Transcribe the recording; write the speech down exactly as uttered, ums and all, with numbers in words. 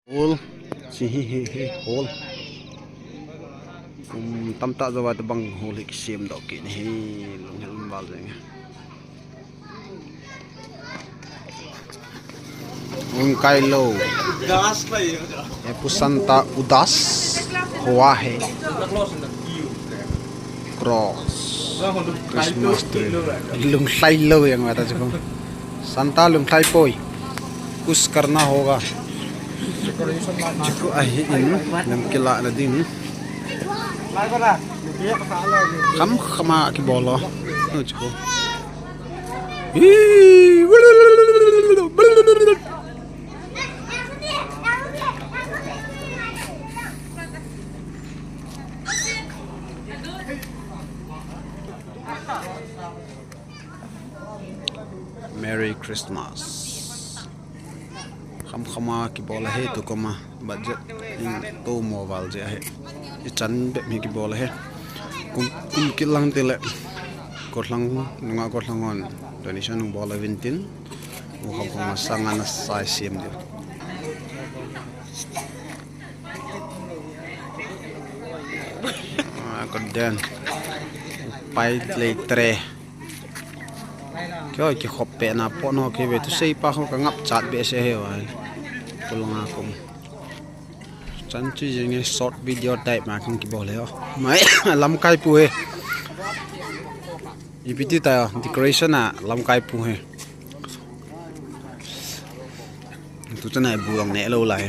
Hall. Hiche hi, hi, hi, hall. Kum tamtah jou a tabang hall hi kisem doh kit ahi, lunghel um val jeng e. Lunghel kai lou. ये पुसंता उदास हुआ है। Cross. Christmas tree. Lunglhai lou jeng mata chu. Santa lunglhai poi. कुछ करना होगा। Chuko ahi in, lam kilahna ding. Kham khama kibol o. Chuko. Merry Christmas. Kham khama kibol ahi, tukuma budget in tomo val jeh ahi. Ichan bep hi kibol ahi. Kum, kum kit lang tile. Kolhang, nunga kolhang hon donation hung bol uvin tin. U kham khama sanga nasei sem diu. Ah, koden. Pai lei tre. Kio kikhop pehna pon ho kive thusei pa ho kangap chat behseh e vai. Kolanga kum. Chan chu jing e short video type ma kang kibol e o. Mai lamkai pu e. Ipi ti ta decoration a lamkai pu e. Tu chana bu ang ne lo lai.